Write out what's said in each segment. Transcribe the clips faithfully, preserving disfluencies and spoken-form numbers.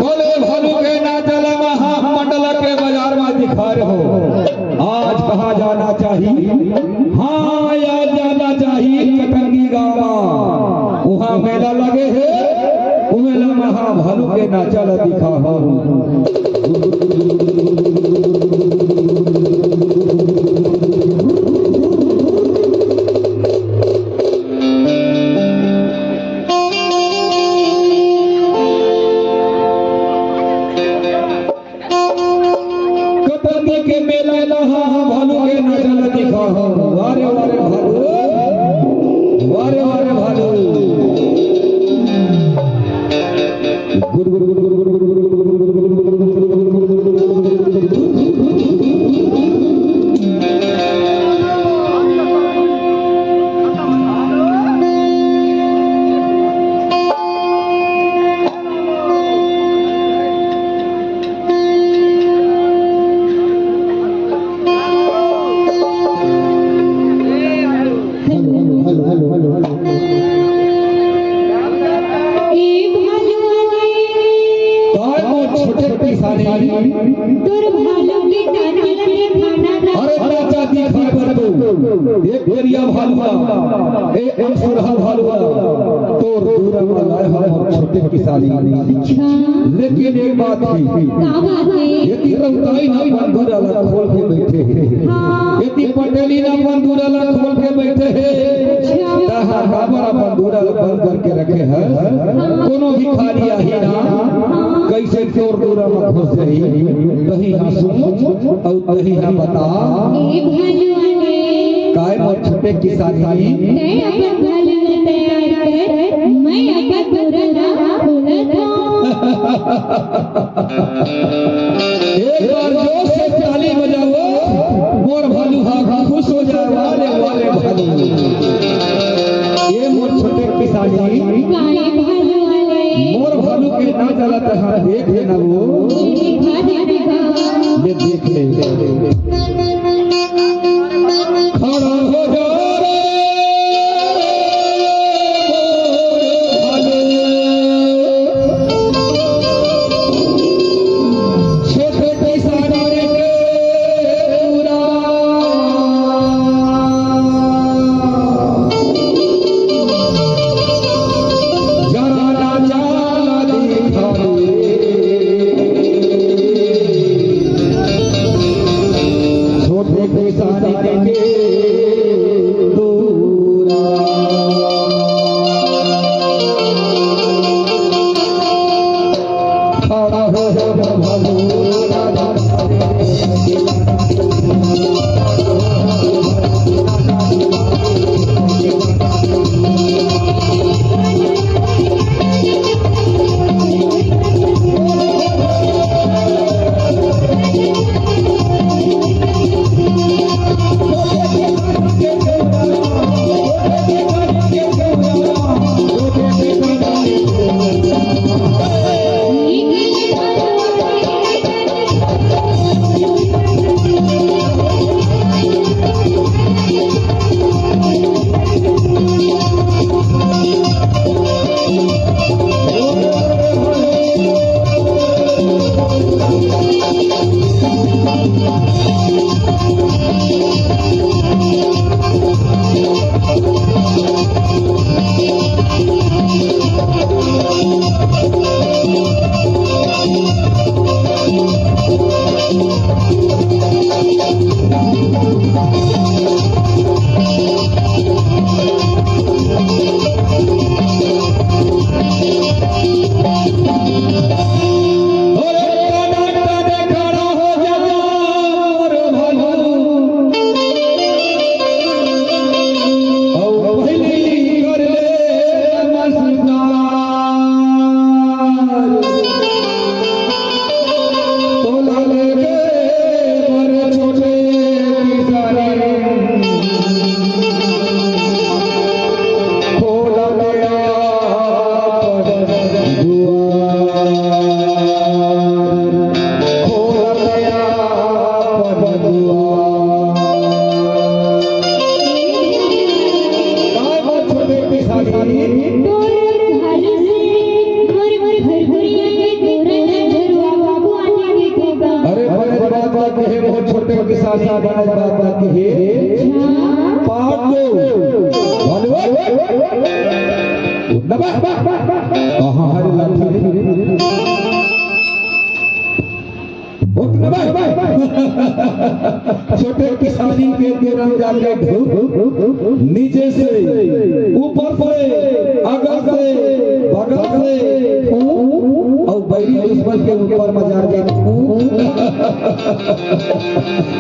बोले भालू के नाच ल महामंडल के बाजार म दिखा रहे हो। आज कहाँ जाना चाही? हाँ, आज जाना चाही कटंगी गाँव म। उहाँ मेला लगे हे, उहाँ मेला म भालू के नाच ल दिखा हो। कटंगी के मेला ल हा, हा, भालू के नाच ल दिखा हो। वाह रे, वाह रे भालू, वाह रे, वाह रे भालू। Good, good, good, good. Hello, hello, hello, hello, hello, hello. ए भालू वाले। काय मोर छोटे किसानी। तोर भालू के नाच ल दिखाना था। अरे नाचा दिखा बर तो। एक करिया भालू ला, एक सुरहा भालू ला, तोर दूरा म लाए हन मोर छोटे किसानी। अच्छा। लेकिन एक बात हे, का बात हे? एती रउताई ना बंदूरा ला खोल के बइठे हे। हाँ। एती पटेली ना बंदूरा ला खोल के बइठे हे। अच्छा। तहां काबर बंदूरा ला बंद करके रखे हस? हाँ। कोनो भिखारी आही ना, हाँ। कइसे तोर दूरा म घुस जाही? तहीं हा सुन, अउ तहीं हा बता। ए भालू वाले। काय मोर छोटे किसानी? तैं अपन भालू ला तैयार कर, मैं अपन दूरा ला खोलत हंव। एक बार जोर से ताली बजाओ, मोर भालू हा खुश हो जाए। वाह रे, वाह रे भालू। ए मोर छोटे किसानी, काय भालू वाले? मोर भालू के नाच ल तहां देख लेना वो। दिखा दे, दिखा। ये देख ले। खड़ा हो जा रे भालू। छोटे किसानी के पूरा जरा नाचा दिखा दे। ऐसा गणेश बाबा की है। पाँच दो। बोलो। उठना बा। कहाँ हरे लाठी? उठना बा। छोटे किसानी के गिरन जाके ढूंढ। नीचे से, ऊपर से, अगल से, बगल से, अउ बैरी दुश्मन के ऊपर मजा के।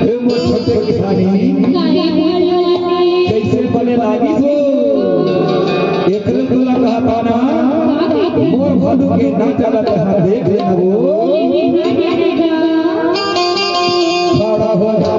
ए मोर छोटे किसानी, कइसे बने लागिस हो? एकरे तोला कहता ना, मोर भालू के ना चलत हा, देख ले वो। खड़ा हो जा,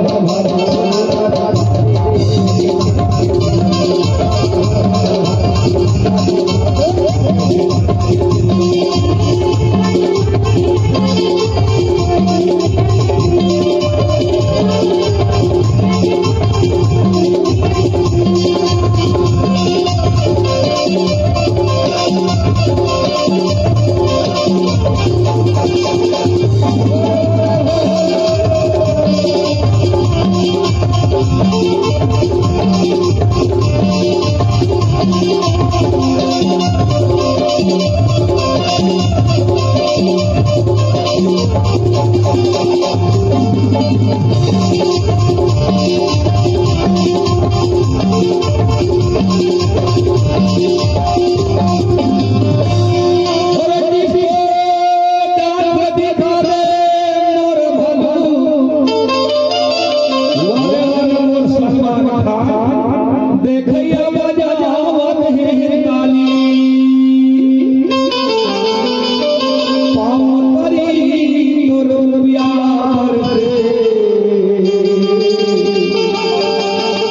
देखैया बजावत हे ताली, पाँव परी तोर प्यार से,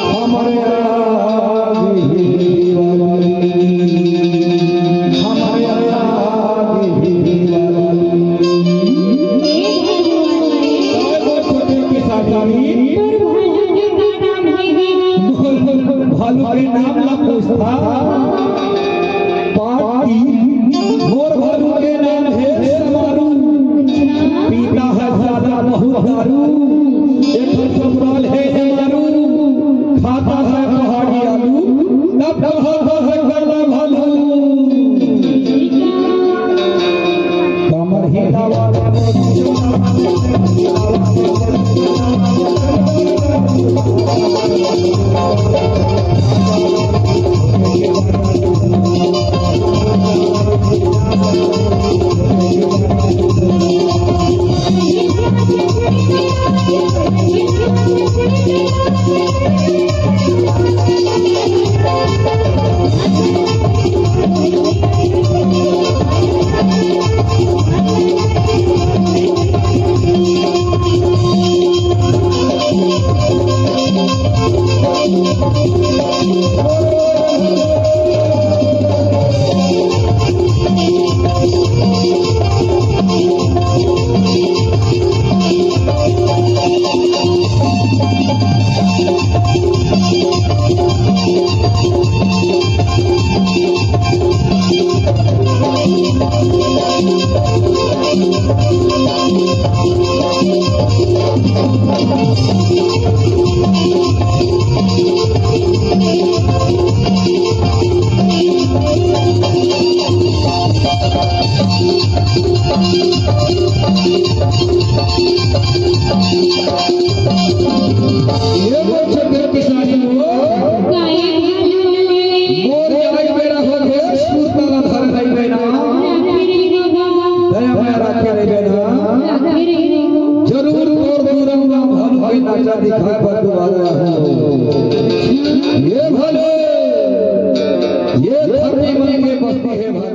हमर आगे वाली, हमर आगे वाली। भालू के नाम ला पूछता। पार्टी मोर भालू के नाम हे समारू। पीता है ज्यादा बहुत दारू। एक ठो चौपाल हे समारू। खाता है पहाड़ी आलू। तब कहा है गला भालू। कमर हिलावा। ये मोर छत्तीसगढ़ किसानी हो। मोर आज बेरा हो गे, सुरता ला धर भाई बहना। दया माया राखे रे बहना। जरूर तोर दूरंगा भालू के नाचा दिखाए बर दुआरा हो। ये भालू, ये धरती मन के बस्ती हे भालू।